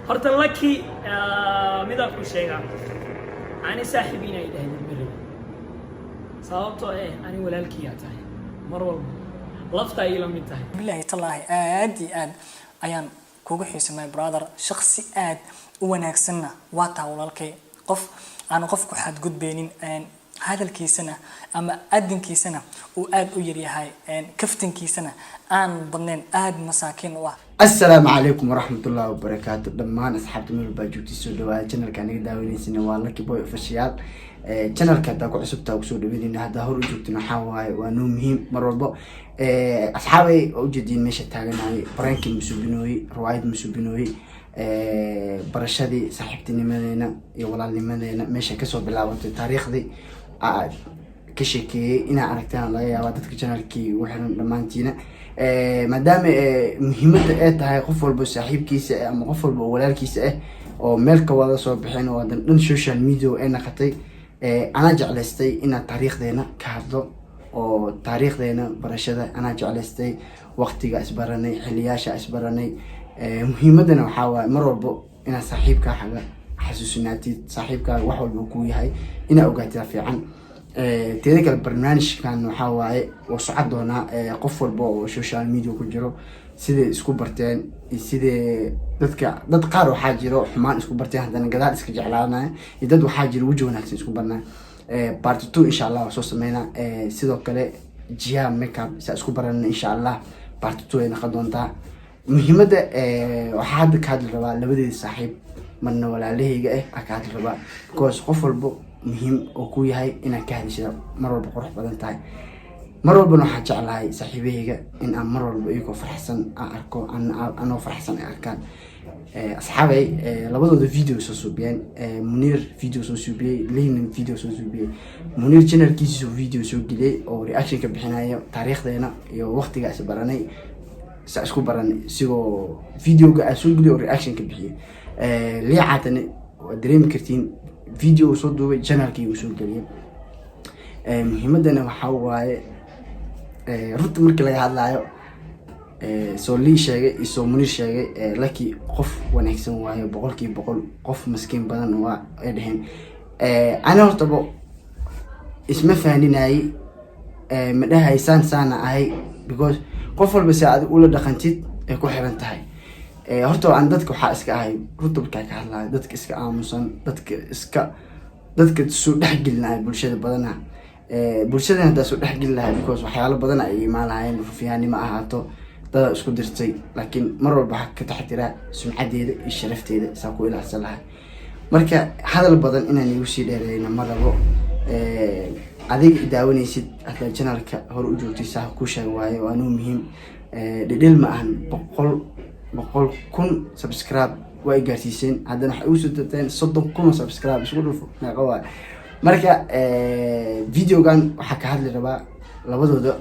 Horta Lucky, midaan ku sheegaa, ani saaxiib inay dhahdid ma rabin, sababtoo eh ani walaalkiyaa tahay, mar walba lafta ay la mid tahay. Bilaahi tallaahi, aad iyo aad ayaan kugu xiisay, my brother. Shakhsi aad u wanaagsanna waa taha, walaalkay. Qof aan qofku xadgudbeynin, hadalkiisana ama adinkiisana uu aad u yaryahay, kaftankiisana aan badnayn, aad masaakiin u ah. Asalaamu calaykum waraxmatullaahi wabarakaatu. Dhammaan asxaabta meel baa joogtay, soo dhawaada. Channelka aniga daawaneysina waa Lucky Boy Official. Channelka haddaa ku cusubtaa, kusoo dhaweynayna. Haddaa hor u joogtin, waxaa waaye waa noo muhiim mar walbo. Asxaabay, waa ujeediin meesha taaganahay. Prank-kii masuubinooyey, riwaayad masuubinooyey, barashadii saaxiibtinimadeena iyo walaalnimadeena meesha kasoo bilaabatay, taariikhdii ka sheekeeyey inaa aragtaan laga yaabaa dadka channelkii ugu xiran dhammaantiina. Maadaama muhiimadda ay tahay qof walba saaxiibkiisa ah ama qof walba oo walaalkiisa ah oo meel ka wada soo bixin oo hadan dhan social media ay naqatay, anaa jeclaystay inaan taariikhdeena ka hadlo oo taariikhdeena barashada anaa jeclaystay, waqtiga isbaranay, xiliyaasha isbaranay. Muhiimaddana waxaa waaye mar walbo inaad saaxiibkaa xaga xasuusinaatid, saaxiibkaaga wax walba kuu yahay inaa ogaatida fiican. Teeda kale, barnaamijkan waxaa waaye waa socon doonaa. Qof walba oo social media ku jiro siday isku barteen iyo sidee dadka, dad qaar waxaa jiro xumaan isku barteen, haddana gadaal iska jeclaanaya, iyo dad waxaa jiro weji wanaagsan isku barnaya. Part 2 insha Allah waa soo sameynaa. Sidoo kale jiha makeup saa isku baranana, insha Allah part 2 ay noqon doontaa. Muhiimadda waxaa hadda ka hadli rabaa labadeeda saaxiib, marna walaalahayga ah aa ka hadli rabaa, because qof walbo muhiim oo ku yahay inaad ka hadishida mar walba qurux badan tahay. Mar walbana waxaan jeclahay saaxiibahayga in aan mar walba iyagoo faraxsan aan arko, anoo faraxsan ay arkaan. Asxaabay, labadooda video soo suubiyeen. Muniir video soo suubiyey, Leynan video soo suubiyey. Muniir channelkiisu video soo geliyey oo reaction ka bixinayo taariikhdeena iyo waqtiga is baranay, sa isku baranay, isigoo videoga aa soo geliyay oo reaction ka bixiyey. Liicaatana waad dareemi kartiin, video soo duubay, channelkii uu soo geliyey. Muhiimadana waxaa waaye, runta markii laga hadlaayo, soo Lii sheegay iyo soo Muniir sheegay, Lucky qof wanaagsan waayo, 100%. Qof maskiin badan waa ay dheheen. Ani hortaba isma fahninayay, ma dhahay saan saana ahay, because qof walba si adig ula dhaqantid ay ku xiran tahay. Horta aan dadka waxaa iska ahay, runta markaa ka hadlayo, dadka iska aamusan, dadka iska dadka soo dhexgelinaya bulshada badana. Bulshadana haddaa soo dhexgeli lahay, because waxyaalo badan ay imaan lahaayeen, rufiyaanimo ahaato, dadaa isku dirtay. Laakiin mar walba waxaa ka taxdiraa sumcadeeda iyo sharafteeda, saa ku ilaalsan lahay. Marka hadal badan inaan igu sii dheereeyna ma rabo. Adiga daawanaysid, haddaa channelka hore u joogtay, saa ku sheeg waaye, waa noo muhiim. Dhidhil ma ahan, 100,000 subscribe waa ay gaarsiiseen. Haddana waxay ugu soo darteen 30,000 oo subscribe. Isku dhufo, meeqa waaye? Marka videogan waxaa ka hadli rabaa labadooda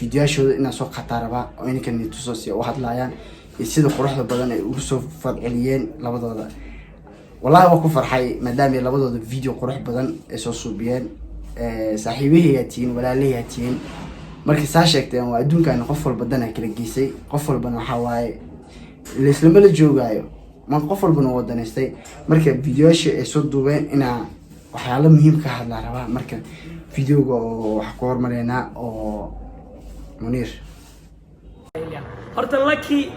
videoyaashooda inaan soo qataa rabaa oo inankan tuso si u hadlaayaan iyo sida quruxda badan ay ugu soo fadceliyeen labadooda. Wallahi waa ku farxay maadaama labadooda video qurux badan ay soo suubiyeen. Saaxiibahaygaa tihiin, walaalahaygaa tihiin. Marka saa sheegteen, waa adduunkan, qof walba dana kala geysay, qof walbana waxaa waaye laislama la joogaayo, ma qof walbana waa danaystay. Marka videoyaasha ay soo duubeen inaa waxyaalo muhiim ka hadlaa rabaa. Marka videoga oo waxaa ku hormareynaa oo Muniir. Horta Lucky,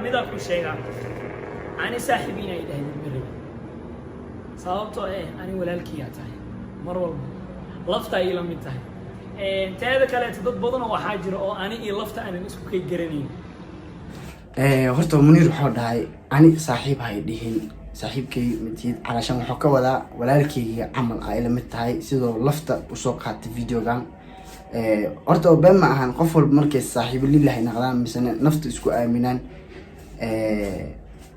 midaan ku sheegaa, ani saaxiib inay dhahdid ma rabin, sababtoo eh ani walaalkiyaa tahay, mar walba lafta ay la mid tahay. Teeda kaleeto, dad badanoo waxaa jira oo ani iyo lafta aanan isku kay garanayn. Horta Muniir wuxuu dhahay ani saaxiib hay dhihin, saaxiibkay matid. Calashan wuxuu ka wadaa walaalkeyga camal a ila mid tahay, sidoo lafta usoo qaatay videogan. Horta been ma ahan, qof walba markay saaxiibo lilahi naqdaan misena nafta isku aaminaan,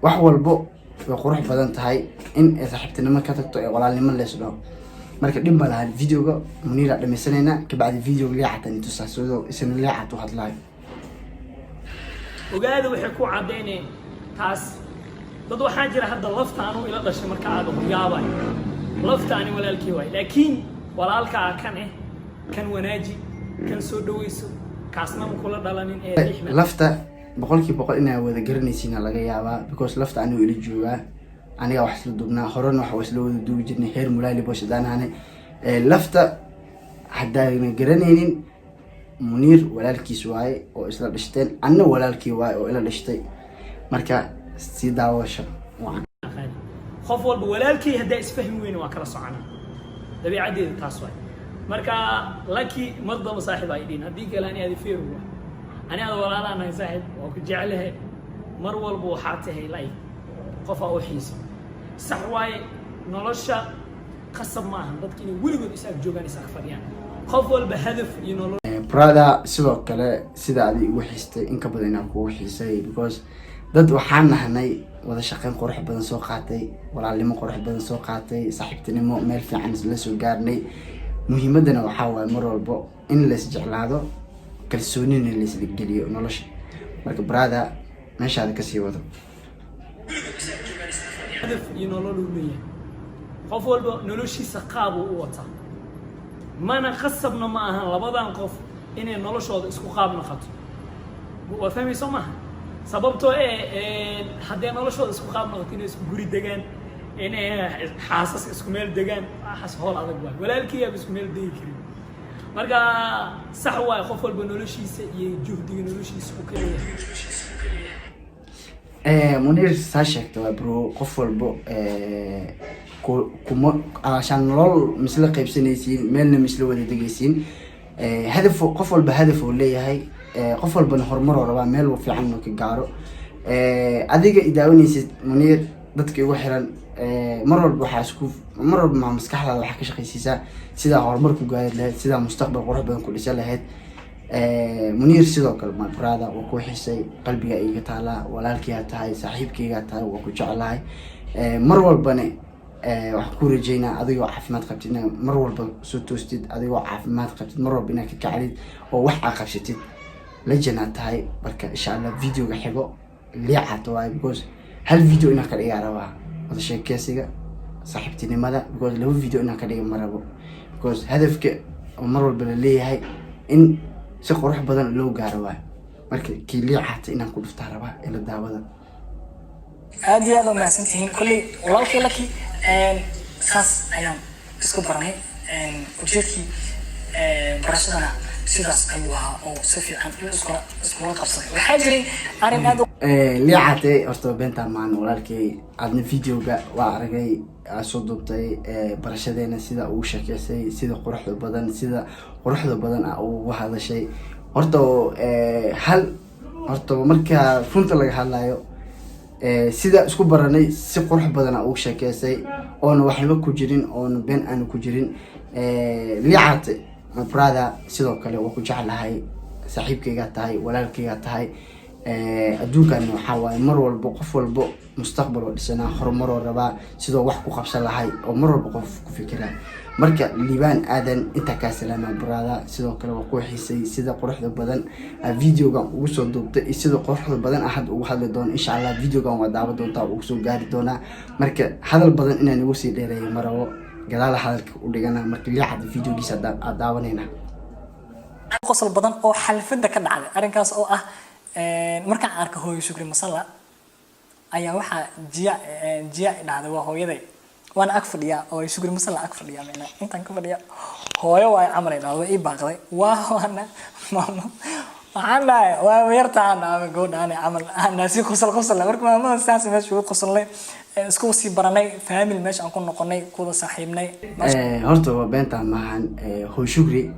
wax walbo way qurux badan tahay in ay saaxiibtinimo ka tagto ee walaalnimo lees dhaho. Marka dhib ma lahan, videoga Muniiraa dhamaysanaynaa, kabacdi videoga Leecatan tusaa sidoo isna Leecat u hadlaayo. Ogaada, waxay ku caddayneen taas. Dad waxaa jira hadda lafta anuu ila dhashay marka aad yaabay, lafta ani walaalkii waay, laakiin walaalkaa kan eh kan wanaaji, kan soo dhawayso, kaasna ma kula dhalanin ee lixna. Lafta. 100% inaa wada garanaysiina laga yaabaa, because Lafta anigu ila joogaa, anigaa wax isla duubnaa, horena wax isla wada duubi jirnay heer Mulaali Boys hadaan. Lafta haddaana garanaynin, Muniir walaalkiis waaye oo isla dhishteen, anna walaalkii waaye oo ila dhishtay. Marka sii daawasho wacan. Aqaani. Qof walba walaalkay haddaa isfahmi weyne, waa kala soconaa. Dabiicaddeeda taas waay. Marka Laki, mar damba saaxiib ay dhihin, haddii kale ani adi feer waa ani ada walaalaa nahay. Saaxiib, waa ku jeclahay. Mar walba waxaa tahay like qof aa u xiiso. Sax waaye, nolosha qasab ma ahan dadka inay weligood is ag joogaan, is ag fadhiyaan. Qof walba hadaf iyo nolol Brother, sidoo kale sida adi igu xiistay in ka badan inaan kugu xiisay, because dad waxaan nahnay wada shaqeyn qurux badan soo qaatay, walaalnimo qurux badan soo qaatay, saaxiibtinimo meel fiican la soo gaarnay. Muhiimadana waxaa waaye mar walbo in lais jeclaado, kalsoonina laisla geliyo nolosha. Marka brother, meeshaada kasii wado. Hadaf iyo nolol uu leeyahay. Qof walba noloshiisa qaabuu u wataa, mana qasabna ma ahan labadan qof inay noloshooda isku qaab noqoto. Waa fahmayso maaha? Sababtoo ee haddee noloshooda isku qaab noqoto, inay isku guri degaan, inay xaasas isku meel degaan, waxaas howl adag waay. Walaalkiiyaaba isku meel degi karin. Marka sax waaye, qof walba noloshiisa iyo juhdiga noloshiisa uu ka leeyahay. Muniir, saa sheegta waa bro. Qof walbo kuma alashaan nolol misla qaybsanaysiin, meelna misla wada degaysiin. Hadaf, qof walba hadaf uu leeyahay, qof walbana horumar oo rabaa, meel fiican inuu ka gaaro. Adiga i daawanaysid, Muniir, dadka igu xiran, mar walba waxaa isku mar walba maa maskaxdaada waxaa ka shaqaysiisaa sidaa horumar ku gaari lahayd, sidaa mustaqbal qurux badan ku dhisan lahayd. Muniir, sidoo kale my brother, waa ku xisay, qalbiga iga taalaa, walaalkeygaa tahay, saaxiibkeygaa tahay, waa ku jeclahay. Mar walbana waxaan ku rajeynaa adigoo caafimaad qabtid inaad mar walba soo toostid, adigoo caafimaad qabtid mar walba inaad ka kacdid oo wax aa qabsatid. Legend aad tahay. Marka insha Allah videoga xigo liicaata waaye, because hal video inaan ka dhigaa rabaa wada sheekeysiga saaxiibtinimada, because laba video inaan ka dhiga ma rabo, because hadafka oo mar walba la leeyahay in si qurux badan loo gaaro waay. Marka kii liicaata inaan ku dhuftaa rabaa ila daawada. Aad iyo aad waa mahadsantihiin. Kolley walaalkii Laki saas ayaan isku baranay. Ujeedkii barashadana sidaas ayuu ahaa oo si fiican iskula qabsaday. Waxaa jiray arrin aad u Liicate, horta beentaa maan walaalkay, aadna videoga waa aragay aa soo duubtay barashadeena, sida ugu sheekeysay, sida quruxda badan, sida quruxda badan aa ugu hadashay. Horta hal horta marka runta laga hadlayo, sida isku baranay si qurux badan aa ugu sheekeysay, oona waxba ku jirin, oona been aanu ku jirin. Liicate, my brother, sidoo kale waa ku jeclahay, saaxiibkaygaa tahay, walaalkaygaa tahay. Adduunkan waxaa waaye mar walbo qof walbo mustaqbal oo dhisanaa, horumaroo rabaa, sidoo wax ku qabsan lahay oo mar walba qof ku fikiraa. Marka Liibaan Aadan, intaa kaa salaamaa brother. Sidoo kale waa ku xiisay sida quruxda badan aa videogan ugu soo duubtay iyo sida quruxda badan aa hadda ugu hadli doono. Insha Allah videogan waa daawa doontaa, ugu soo gaari doonaa. Marka hadal badan inaan igu sii dheereeyo ma rabo, gadaala hadalka u dhigana. Marka Liicada videogiisa aa daawanayna. Qosol badan oo xalfadda ka dhacday arrinkaas oo ah markaan arko hooyo Shukri Masalla ayaa waxaa jiya jiya dhahday, waa hooyaday, waana ag fadhiyaa oo Shukri Masalla ag fadhiyaa, micnaa intaan ka fadhiya hooyo waayo camal ay dhahday, way ii baaqday. Waa waana maamo, waxaan dhahay waa yartaan ama gabadhaan camal aan si qosol qosol. Marka maamada saas meesha ugu qosolnay, isku sii baranay, family meesha aan ku noqonay, kuwada saaxiibnay. Horta waa beentaa maahan. Hooy Shukri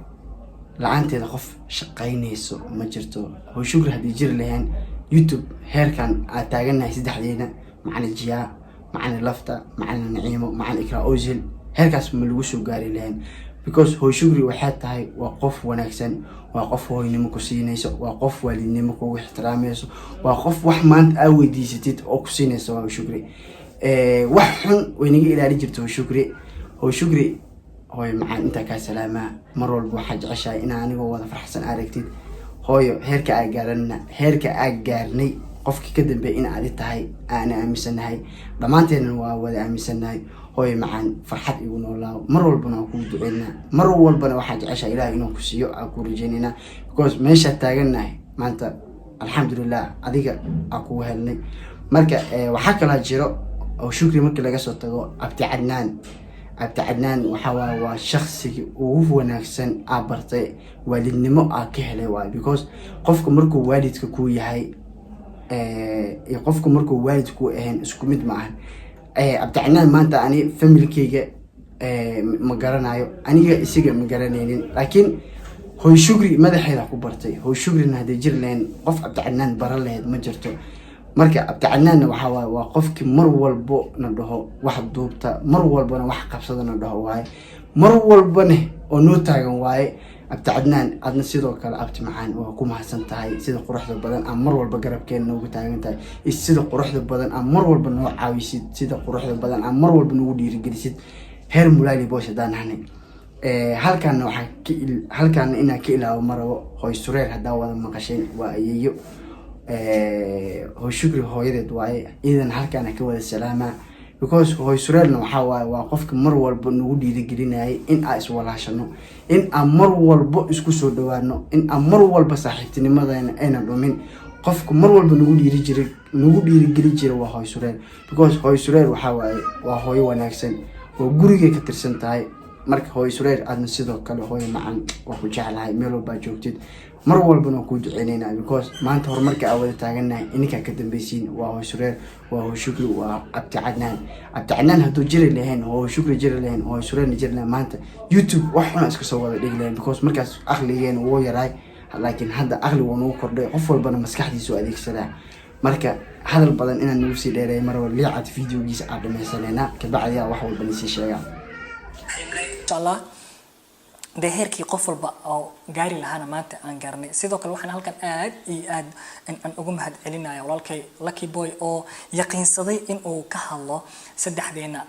la-aanteeda qof shaqaynayso ma jirto. Hooy Shukri haddii jiri lahayn, YouTube heerkan aad taagannahay saddexdeena, Macalin Jiyaa, Macalin Lafta, Macalin Naciimo, Macalin Ikra Ozil, heerkaas ma lagu soo gaari lahayn, because hooy Shukri waxay tahay waa qof wanaagsan, waa qof hooynimo ku siinayso, waa qof waalidnimo kugu ixtiraamayso, waa qof wax maanta aa weydiisatid oo ku siinayso. Waa hooy Shukri, wax xun way naga ilaalin jirta hooy Shukri. Hooy Shukri, hooyo macaan, intaa kaa salaamaa. Mar walba waxaa jeceshahay inaa anigoo wada farxsan aragtid. Hooyo, heerka aa gaaranna, heerka aa gaarnay qofkii ka dambeeya in adi tahay aana aaminsanahay, dhammaanteedna waa wada aaminsanahay. Hooyo macaan, farxad igu noolaaw. Mar walbana waa kugu duceynaa, mar walbana waxaa jeceshahay Ilaah inuu ku siiyo aa ku rajeynaynaa, because meeshaa taagannahay maanta. Alxamdulilah, adiga aa kugu helnay. Marka waxaa kaloo jiro oo Shukri markii laga soo tago, Abti Cadnaan. Abti Cadnaan waxaa waaye waa shaksigii ugu wanaagsan aa bartay, waalidnimo aa ka helay waaye, because qofka markuu waalidka kuu yahay iyo qofku markuu waalid kuu ahayn isku mid ma ahan. Abti Cadnaan maanta ani familkeyga ma garanayo, aniga isaga ma garanaynin, laakiin Hooy Shukri madaxeeda ku bartay. Hooy Shukrina hadday jiri lahayn, qof Abdi Cadnaan baran lahayd ma jirto. Marka Abdi Cadnaanna waxaa waaye waa qofkii mar walbo na dhaho wax duubta, mar walbana wax qabsada na dhaho waaye, mar walbane oo noo taagan waaye Abdi Cadnaan. Adna sidoo kale, abti macaan, waa ku mahadsan tahay sida quruxda badan aan mar walba garabkeena noogu taagan tahay, iyo sida quruxda badan aan mar walba noo caawisid, sida quruxda badan aan mar walba noogu dhiirigelisid. Heer Mulaali Boys haddaan nahnay, halkaana waxaa ka halkaana inaan ka ilaawo ma rabo Hooy Sureer. Haddaa wada maqasheen, waa ayeeyo Hooy Shukri hooyadeed waaye. Iidan halkaana ka wada salaamaa, because Hooy Sureerna waxaa waaye waa qofka mar walba nagu dhiirigelinayay in aan iswalaashano, in aan mar walbo isku soo dhawaano, in aan mar walba saaxiibtinimadeena aynan dhumin. Qofka mar walba nagu dhiiri jiray, nagu dhiirigeli jiray waa Hooy Sureer, because Hooy Sureer waxaa waaye waa hooyo wanaagsan, waa gurigay ka tirsan tahay. Marka Hooyo Sureer, aadna sidoo kale, hooyo macan, waa ku jeclahay meel walbaa joogtid, mar walbana waa kuu duceynayna, because maanta horumarka aa wada taagannahay ininkaa ka dambeysiin. Waa Hooy Sureer, waa Hooy Shukri, waa Abti Cadnaan. Abti Cadnaan hadduu jiri lahayn, Hooy Shukri jiri lahayn, Hooy Sureerna jiri lahayn, maanta YouTube wax xuna iska soo wada dhigi lahayn, because markaas aqligeena wuu yaraay, laakiin hadda aqli wuu nagu kordhay, qof walbana maskaxdiisu adeegsadaa. Marka hadal badan inaan nagu sii dheereeyo marwal, Liicad videogiisa aan dhamaysaneynaa, kabacdiyaa wax walba nisii sheegaa. Insha Allah dee heerkii qof walba oo gaari lahaana maanta aan gaarnay. Sidoo kale waxaan halkan aad iyo aad aan ugu mahad celinaya walaalkay Lucky Boy oo yaqiinsaday in uu ka hadlo saddexdeena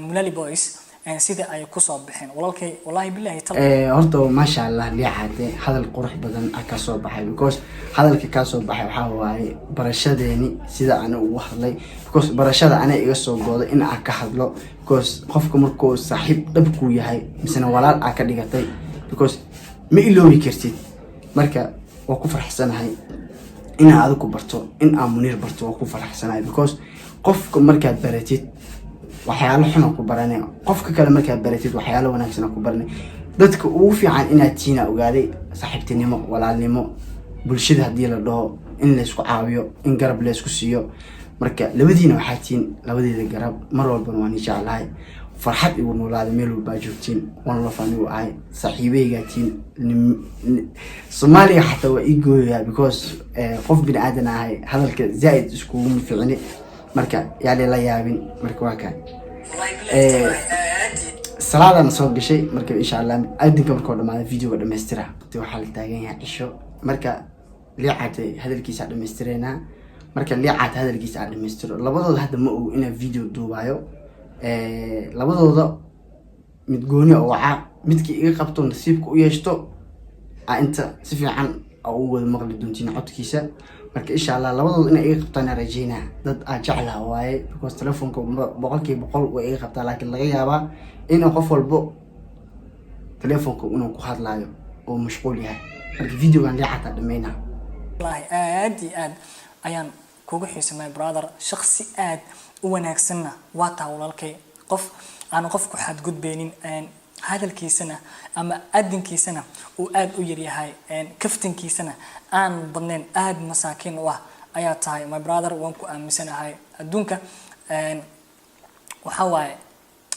Mulali Boys sida ay kusoo baxeen. Walaalkay, wallahi billahi. Horta maasha Allah, Liicade hadal qurux badan ah ka soo baxay, because hadalka kaa soo baxay waxaa waaye barashadeeni sida ana ugu hadlay, because barashada ana iga soo gooday in aan ka hadlo, because qofka markuu saaxiib dhab kuu yahay misena walaal aa ka dhigatay, because ma iloobi kartid. Marka waa ku faraxsanahay inaa adigu barto, in aan Muniir barto, waa ku faraxsanahay, because qofka markaad baratid waxyaalo xuna ku baranay, qofka kale markaad baratid waxyaalo wanaagsan ku baranay. Dadka ugu fiican inaad tiina ogaaday, saaxiibtinimo, walaalnimo, bulshada haddii la dhaho in laysku caawiyo, in garab laysku siiyo. Marka labadiina waxaa tihiin labadeeda garab, mar walbana waan jeclahay. Farxad igu noolaada meel walbaa joogtiin. One love anigu ahay, saaxiibahaygaa tihiin. Soomaaliga xataa waa ii gooyayaa, because qof bini aadan ahay, hadalka zaaid iskuguma ficni. Marka yaa la yaabin. Marka waa kaa salaadana soo gashay. Marka insha Allah adinka markuu dhamaada videoga dhamaystira. Waxaa la taagan yahay cisho. Marka Liicate hadalkiisa dhamaystireynaa. Marka Liicate hadalkiisa aan dhamaystiro, labadooda hadda ma ogo inaan video duubaayo. Labadooda mid gooni oo wacaa, midkii iga qabto nasiibka u yeeshto aa inta si fiican aa u wada maqli doontiin codkiisa. Marka insha Allah labadooda inay iga qabtaan aan rajeynaa. Dad aa jeclaha waaye, because telefoonka 100% way iga qabtaa, laakiin laga yaabaa inuu qof walbo telefoonka inuu ku hadlaayo oo mashquul yahay. Marka videogan Liicataa dhameynaa. Wallaahi aad iyo aad ayaan kugu xiisay, my brother. Shakhsi aad u wanaagsanna waa taa, walaalkay. Qof aan qof ku xadgudbeynin, hadalkiisana ama adinkiisana uu aad u yaryahay, kaftankiisana aan badnayn, aad masaakiin u ah ayaa tahay, my brother. Waan ku aaminsanahay. Adduunka waxaa waaye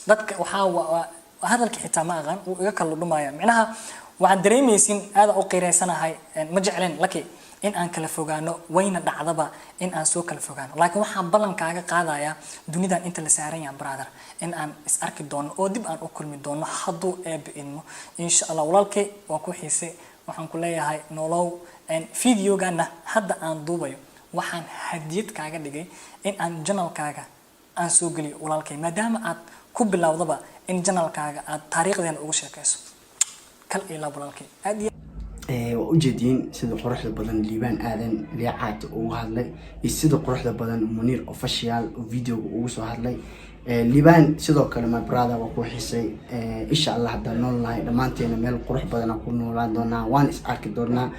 dadka waxaa hadalka xitaa ma aqaan, wuu iga kala dhumaya. Micnaha waxaad dareemaysin aada u qiiraysanahay. Ma jecleen laki in aan kala fogaano, wayna dhacdaba in aan soo kala fogaano, laakiin waxaan ballankaaga qaadayaa dunidan inta la saaran yahay, brother, in aan is arki doono oo dib aan u kulmi doono hadduu Eebbe idmo, insha Allah. Walaalkay, waan ku xiisay, waxaan ku leeyahay nolow. Videogana hadda aan duubayo waxaan hadiyad kaaga dhigay in aan channelkaaga aan soo geliyo, walaalkay, maadaama aad ku bilowdaba in channelkaaga aad taariikhdeena ugu sheekayso. Kal iyo laab, walaalkay, aad iyo Waa ujeediin sida quruxda badan Liibaan Aadan Liicaat ugu hadlay iyo sida quruxda badan Muniir Official oo videoga ugu soo hadlay. Liibaan sidoo kale, my brother, waa ku xisay. Insha Allah haddaan nool nahay, dhammaanteena meel qurux badan aan ku noolaan doonaa, waan is arki doonaa.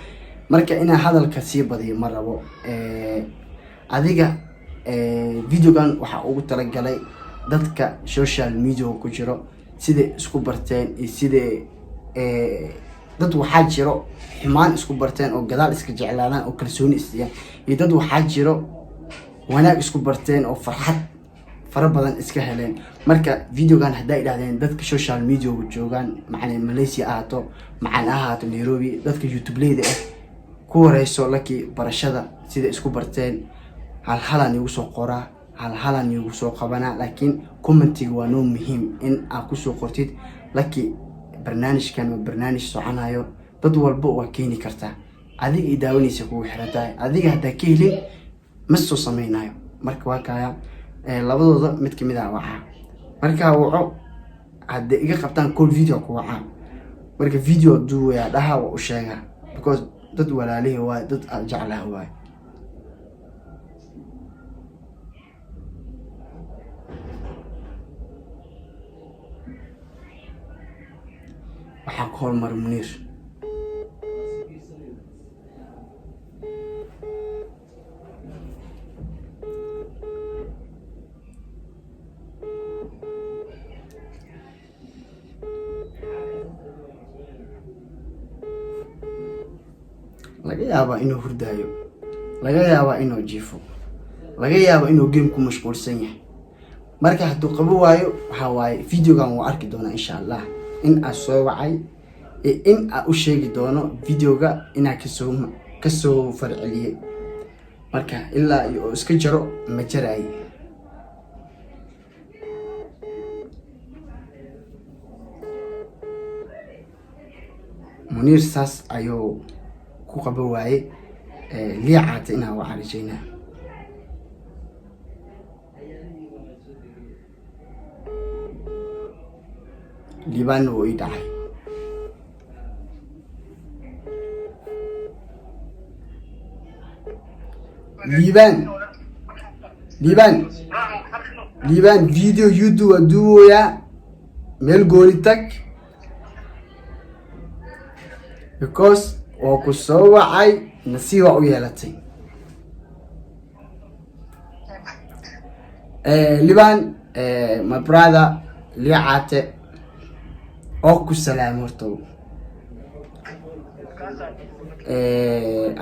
Marka inaan hadalka sii badiyo ma rabo. Adiga videogan waxaa ugu talagalay dadka social media ku jiro, siday isku barteen iyo siday dad waxaa jiro xumaan isku barteen oo gadaal iska jeclaadaan oo kalsooni isiyaan, iyo dad waxaa jiro wanaag isku barteen oo farxad fara badan iska heleen. Marka videogan haddaa idhahdeen dadka social media joogaan, macalin Malaysia ahaato, macalin ahaato Nairobi, dadka youtubeleyda ah ku horeyso Laki barashada sida isku barteen, hal halaan igu soo qoraa, hal halaan igu soo qabanaa, laakiin commentiga waa noo muhiim in aad kusoo qortid. Laki, barnaamijkan waa barnaamij soconayo, dad walba waa keeni kartaa. Adiga i daawanaysa kugu xiran tahay. Adiga haddaa ka helin, ma soo sameynayo. Marka waa kaya, labadooda mid kamid ah wacaa. Markaa waco, hadday iga qabtaan call video ku wacaa. Marka video duuwayaa dhaha, waa u sheegaa, because dad walaalihii waay, dad aad jeclaha waay. Waxaa ku hormaray Muniir. Laga yaabaa inuu hurdaayo, laga yaabaa inuu jiifo, laga yaabaa inuu game ku mashquulsan yahay. Marka hadduu qabo waayo, waxaa waaye videogan waa arki doonaa insha Allah in aan soo wacay iyo in aan u sheegi doono videoga inaan kasoo farceliyey. Marka ilaa iyo oo iska jaro ma jaraay. Muniir saas ayuu ku qabo waaye. Liicaata inaa waxaa rajeynaa. Liibaanna wuu ii dhacay. Liibaan, Liibaan, Liibaan, video YouTube waa duuboyaa, meel gooni tag, because waa ku soo wacay, nasiib waa u yeelatay. Liban, my brother Liicaate oo ku salaamo horta.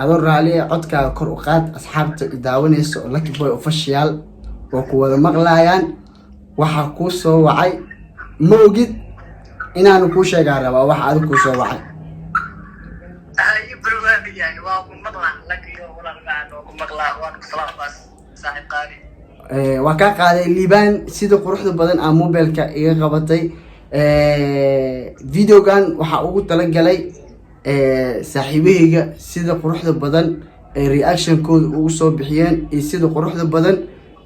Adoo raaliya, codkaaga kor u qaad. Asxaabta i daawanaysa oo Lucky Boy Official waa ku wada maqlayaan. Waxaa kuu soo wacay ma ogid, inaanu kuu sheegaa rabaa waxa adig kuu soo wacay. Haye, barwaaqayahay, waa ku maqlaa Lakiyo, walaal macaan, waa ku maqlaa, waan ku salaamaa, saaxiib qaali. Waa kaa qaaday Liibaan. Sida quruxda badan aa mobilka iga qabatay, videogan waxaa ugu talagalay saaxiibahayga sida quruxda badan ee reactionkooda ugu soo bixiyeen iyo sida quruxda badan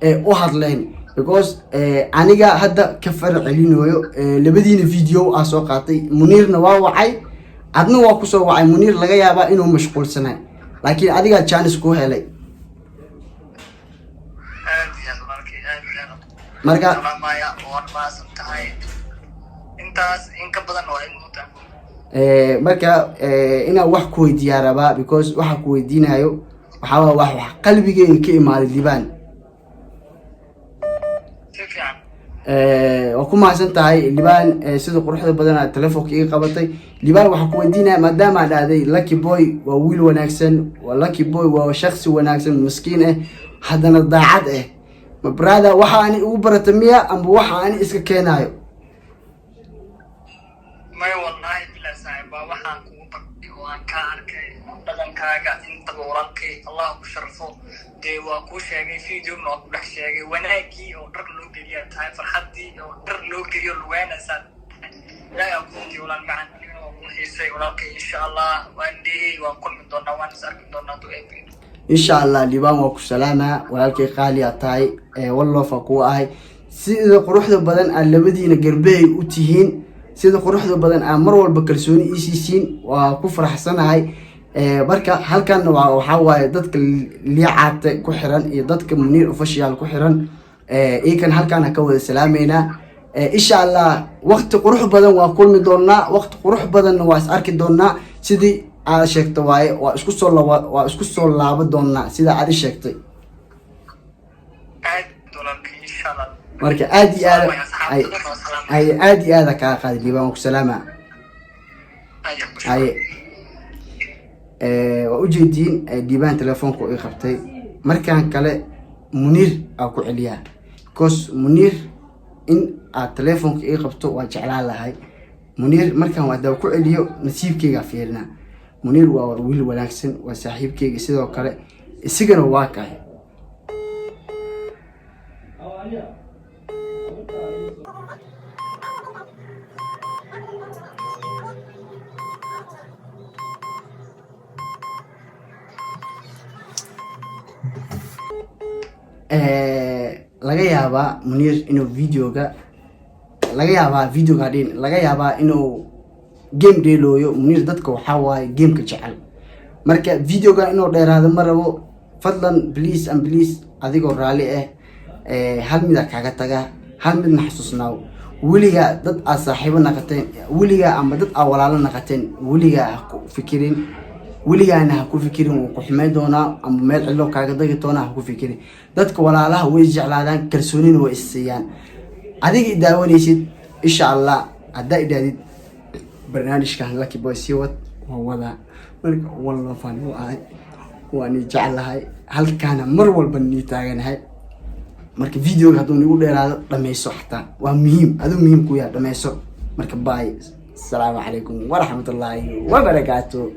ee u hadleen, because aniga hadda ka far celinayo labadiina video aa soo qaatay. Muniirna waa wacay, adna waa kusoo wacay. Muniir laga yaabaa inuu mashquulsanay, laakiin adigaa chance ku helay. Aad iyo aad, walaalkay, aad iyo aad. Marka Salaamaya, waan mahadsan tahay, intaas in ka badan waa in muta. Marka inaan wax ku weydiiyaa rabaa, because waxa ku weydiinayo waxaa waa wax qalbigeyga ka imaaday, Liibaan. Si fiican. Waa ku mahadsan tahay Liibaan, sida quruxda badan aad telefoonka iga qabatay. Liibaan, waxaa ku weydiinaya, maadaama aad dhahday Lucky Boy waa wiil wanaagsan, waa Lucky Boy waa shaksi wanaagsan, miskiin ah, haddana daacad ah, ma brother waxa ani ugu barata miya amba waxa ani iska keenaayo? May, wallahi bilaa, saaxiib, waa waxaan kugu bartay oo aan kaa arkay dhaqankaaga intaba, walaalkay, Allah ku sharfo. Dee waa kuu sheegay, videogna waa ku dhex sheegay, wanaagii oo dhar loo geliyaa tahay, farxaddii oo dhar loo geliyo lugeynaysaa. Ilaahay aa kuuntiy, walaal macan, anigana waa kuu xiisay, walaalkay. Insha Allah waan dheeyey, waan kulmi doonaa, waan is arki doonaa hadduu Eebe. Insha Allah. Liibaan, waa ku salaamaa, walaalkay qaali aa tahay, walloofa kuu ahay. Sida quruxda badan aad labadiina garbehay u tihiin, sida quruxda badan aad mar walba kalsooni ii siisiin, waa ku faraxsanahay. Marka halkanna waa waxaa waaye dadka Liicaate ku xiran iyo dadka Muniir Official ku xiran, iyakan halkaan ka wada salaameynaa. Insha Allah waqti qurux badan waa kulmi doonaa, waqti qurux badanna waa is arki doonaa sidii. Aad sheegto waaye, waa isku soo laaba doonaa sida aad i sheegtay. Aad, walaalkay, insha Allah. Marka aad iyo aad ay aad iyo aada kaa qaaday, Liibaan, waa ku salaama. Haye, waa ujeediin, Liibaan telefoonka ii qabtay. Markaan kale Muniir aa ku celiyaa, because Muniir in aad telefoonka ii qabto waa jeclaan lahay. Muniir markaan hadaa ku celiyo, nasiibkeygaa fiirina. Muniir waa wiil wanaagsan, waa saaxiibkeyga sidoo kale, isigana waa kahay. Laga yaabaa Muniir inuu videoga, laga yaabaa videoga dhin, laga yaabaa inuu game dheelooyo. Muniir dadka waxaa waaye gameka jecel. Marka videoga inuu dheeraado ma rabo. Fadlan, please and please, adigoo raalli ah, hal mida kaaga taga, hal midna xasuusnaaw: weligaa dad aad saaxiibo naqateen, weligaa ama dad aad walaalo naqateen, weligaa ha ku fikirin, weligaana ha ku fikirin wuu ku xumeyn doonaa ama meel cidlo kaaga dagi doonaa. Ha ku fikirin. Dadka walaalaha way isjeclaadaan, kalsoonina way is siiyaan. Adiga i daawanaysid, insha Allah haddaa idhaadid barnaamijkan Lucky Boy sii wad, waa wadaa. Marka one love aan u ahay, waan i jeclahay, halkaana mar walba nii taaganahay. Marka videoga hadduu nigu dheeraado, dhameyso xataa, waa muhiim, aduu muhiim ku yahay, dhameyso. Marka bye, asalaamu calaykum waraxmatullaahi wabarakaatu.